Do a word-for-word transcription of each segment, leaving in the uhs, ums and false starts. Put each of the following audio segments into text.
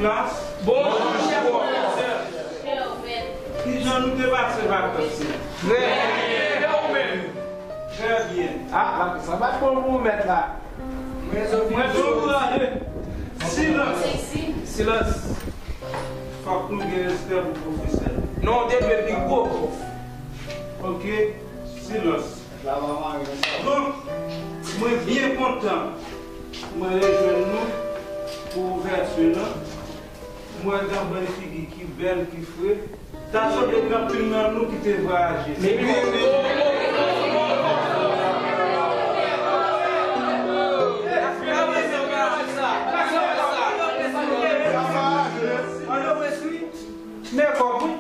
Klas. Bonjou, chèf pwofesè. Kijan nou te pase vakans yo? Trè byen. E ou menm? Trè byen. Ah, la, sa pa t bon pou ou, mèt la. Mwen toujou la. Silans. Silans. Fòk nou gen respè pou pwofesè. Non, w te dwe pi gwo pwof. Ok, silans. Donk, mwen byen kontan mwen rejwenn nou pou ouvèti lan. Mwen wè gen yon bann figi ki bèl, ki fre. Ta sanble gen anpil nan nou ki te vwayaje. Men kòb wi.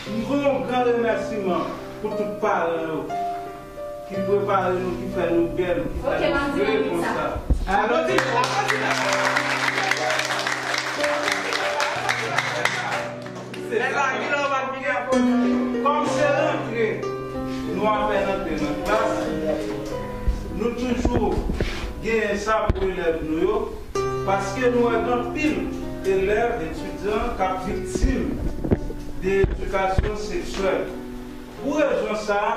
M voye yon gran remèsiman pou tout paran yo ki prepare nou, ki fè nou bèl, ki fè nou fre konsa. Aplodi, aplodi. Kòm se rantre, nou apèn antre nan klas, nou toujou genyen sa pou elèv nou yo. Paske nou wè gen anpil elèv, etidyan k ap viktim de edikasyon seksyèl. Pou rezon sa a,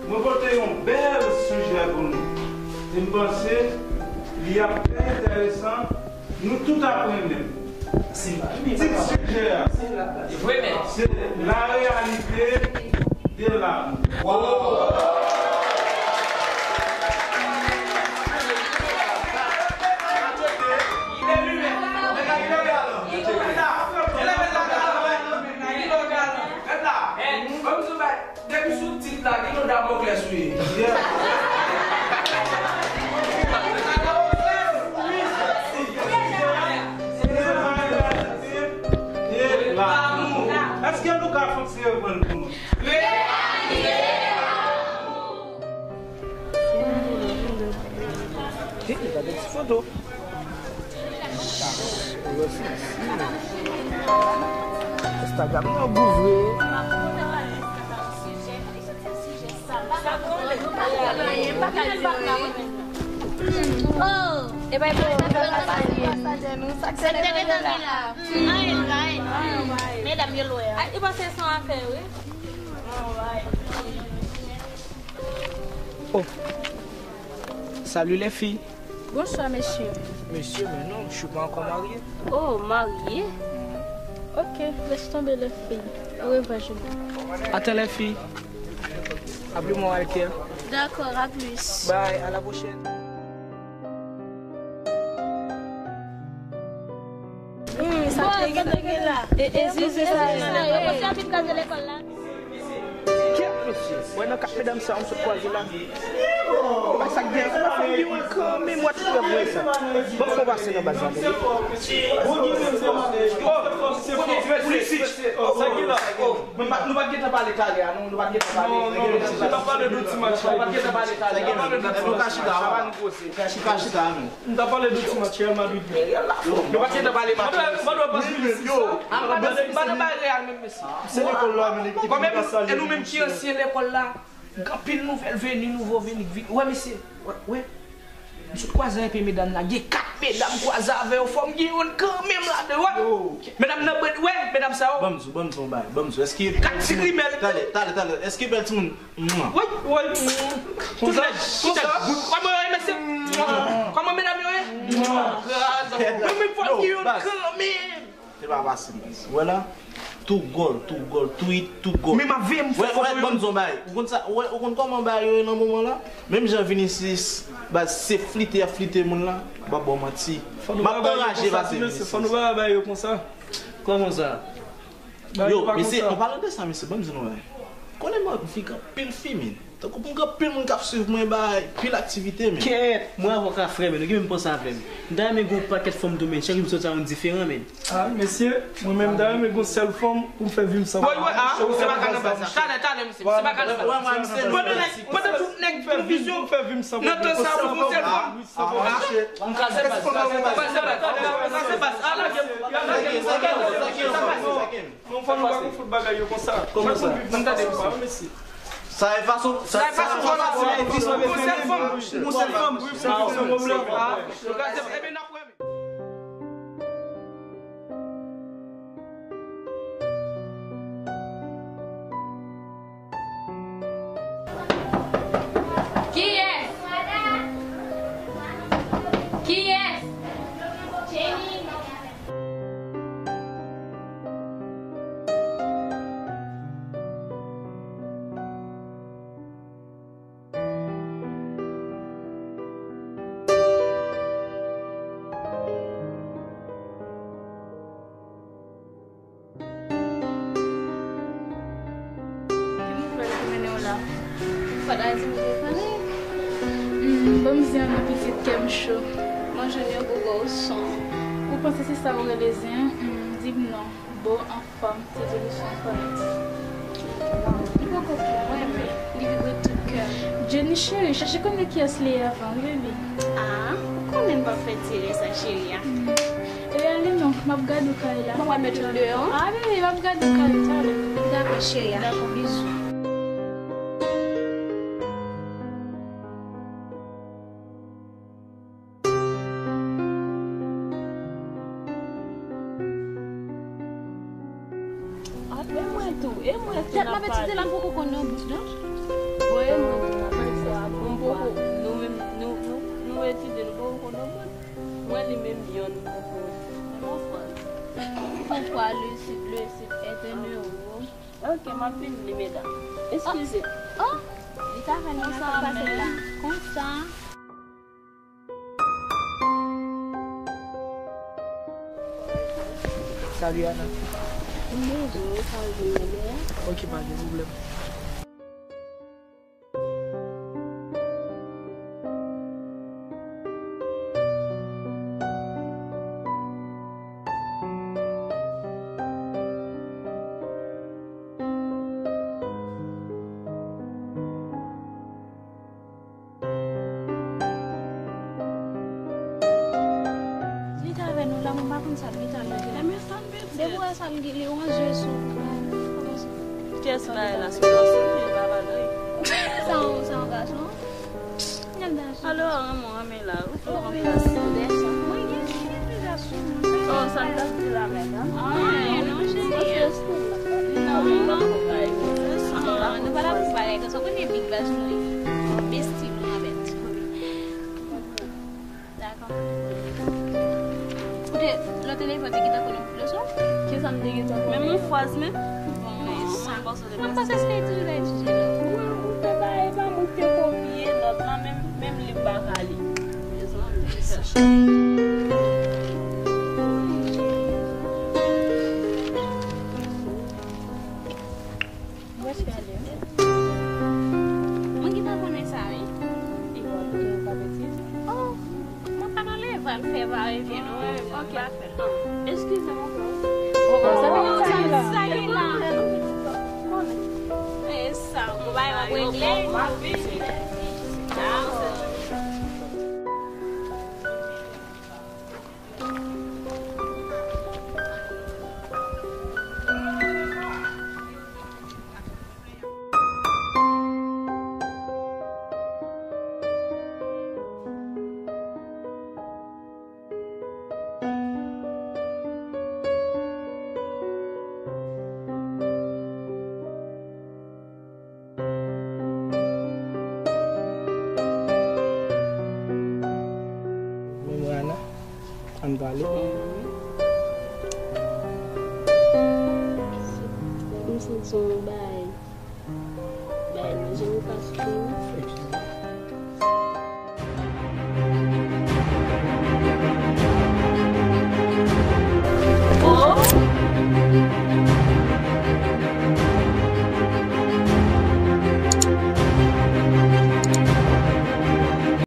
mwen pote yon bèl sijè pou nou. E m panse li ap trè enteresan, nou tout ap renmen l. Tit sijè a, se la reyalite de lamour. Depi sou tit la, gen yon Damoklès wi. Èske nou ka fè yon ti refren pou mwen? Gade ti foto. Instagram nan gou vre. Oh, e bay pou sa te gentan gen la. Medam yo lwe a. Ay, li panse se yon afè wi. Oh. Salut les filles. Bonsoir, monsieur. Monsieur, mais non, je suis pas encore marié. Oh, marié? Ok, laisse tomber les filles. Au revoir, jeune homme. Attends les filles. Appelez-moi Walker. D'accord, à plus. Bye, à la prochaine. Hmm, sa te gentan gen la. E, e, zizi sa yo. Yo konsi ap vin kraze lekòl la. Kèt mesye, wè nan kat medam sa yo m sot kwaze la. Bay sa k gen, se pa fanm ki wè kanmenm, wè tout lè mwen sa. Ban m fè w pase nan baz la, tande. Oh, se pou, pou li sit. Sa ki la? Men pa, nou pa t gentan pale talè a, non, nou pa t gentan pale. Non, non, nou pa t gentan pale talè a. Nou pa t gentan pale talè a. Nou ka chita, sa pa nou koze. Ou ka chita, men. M ta pale de ti match Real Madrid. Yo pa t gentan pale match. Mwen dwe pase. Yo, mwen dwe pase. Real menm, mesye. Se lekòl la, men, ekipa sa. E nou menm ki ansyen lekòl la, gen anpil nouvèl vini, nouvo vini, vini. Wè, mesye. Wè, wè. M sot kwaze enpe medam la. Gen kat medam kwaze avè yo. Fò m gen youn kanmenm ladan, wè. Medam nan bwèt, wè, medam sa yo. Ban m di w, ban m di w yon bagay, ban m di w. Èske kat ti grimèl. Talè, talè, talè. Èske bèl timoun Mwa. Woy, woy. Tout nèg, tout nèg. Kòman yo ye, mesye? Mwa. Kòman medam yo ye? Mwa. Kraz. Mwen menm fòk ki youn kanmenm. Se pa fasil, baz. Wè la, tou gòl, tou gòl, tou it, tou gòl. Men m ap veye m fè foto yo. Wè, wè, ban m di w yon bagay. Ou konn sa, wè, ou konn kòman bagay yo ye nan moman la? Menm jan Vinicius, baz, se flite y ap flite moun la, m ap ba w manti. M ap anraje pase Vinicius. Fò nou pa bay yo konsa. Kòman sa? Yo, mesye, an palan de sa, mesye, ban m di nou, wè. Konnen mwen vin gen anpil fi, men. Tankou pou m gen anpil moun k ap swiv mwen, bay, pil aktivite, men. Kèt, mwen avè w ka frè, men. Nou gen menm panse avè m. M ta renmen gen yon pakèt fanm tou, men. Chak jou m soti a yon diferan, men. Ah, mesye, mwen menm, m ta renmen gen yon sèl fanm pou m fè vi m san. Wè, wè, ah, se pa ka nan baz la. Talè, talè, mesye, se pa ka nan baz la. Pandan nèg, pandan tout nèg gen vizyon, nan tan sa, pou yon sèl fanm. Ah, ah, m kase baz, kase baz, kase baz, kase baz. Ah, lage m, lage m, lage m, lage m. Non, fò nou pa konn fout bagay yo konsa. Kòman sa? Ann tande m sa, mesye. Sa e fason, sa e fason, sa e fason, sa e fason. Yon sèl fanm, yon sèl fanm, yon sèl fanm. Ah, yo kase, ebyen, n ap wè, men. Fòk a di m te pale. Hmm, ban m zen an non pitit, kè m cho. Mwen jwenn yon gwo gwo son. Ou panse se sa ou rele zen an? Hmm, di m non. Bo anfòm, ti solution kòrèk. Li poko pou mwen, men li vibre tout kè m. Jenny cheri, chache konnen kiyès li ye avan, wi, baby. Ah, ou konnen m p ap fè ti erè sa, cheri a. E ale non, m ap gade w kay la. Mwen pral met ou deyò. Ah, baby, m ap gade w kay talè. Dakò, cheri a. Dakò, bizou. Ah, e mwen tou, e mwen tou n ap pale. Tèt la, betize la, m poko konn nan bouch, non. Bon, e mwen tou n ap pale. Bon, m poko, nou menm, nou, nou, nou etidye, nou poko konn nan bouch. Mwen li menm yonn m poko. Men mon frè. Pourquoi le site, le site est un euro? Ok, m ap vin li, medam. Eskize. Oh, li ta fè nou sa pase la. Konsa. Salut Anna. Bonjou, sa w vin mande a? Ok, pa gen pwoblèm. Li t avè nou la, mwen pa konn sa l gentan lage la. Depi w wè sa l gen, li ranze sou. Kiyès bagay la? Sou dòs li, li pa bagay. Sa yon, sa yon gason? Gad gason. Alò, renmen, renmen la, wi. Fò w ranplase. Mwen gen, gen de gason. Oh, sa m t ap di la, mèt, an. Ah, non, cheri. Non, non. Ah, nou pa la pou bagay konsa. Ou konnen big bass nou ye. Bestie nou avè l. Dakò. Ou te, lè w te leve, w te gentan konnen pou leson? Kisa m te gentan konnen? Menm yon fraz menm? Bon, men sa. Mwen panse se te etidye la, etidye la. Mwen, ou te ba, e pa mwen ki te kopye nòt la, menm, menm li m pa ka li. Bezwen, m te chèche. Ou wè chè ale. Mwen gentan konnen sa, wi. Li pral fè yon pa betiz. Oh, mwen pa nan level fè va revyen, non. Ok. Eskize m ankò. Oh, oh, sa ki la? Sa ki la? E sa, ou bay w ap regle. Bon, Ana, ann pale. M santi yon bagay. Bagay nan je m pa sou.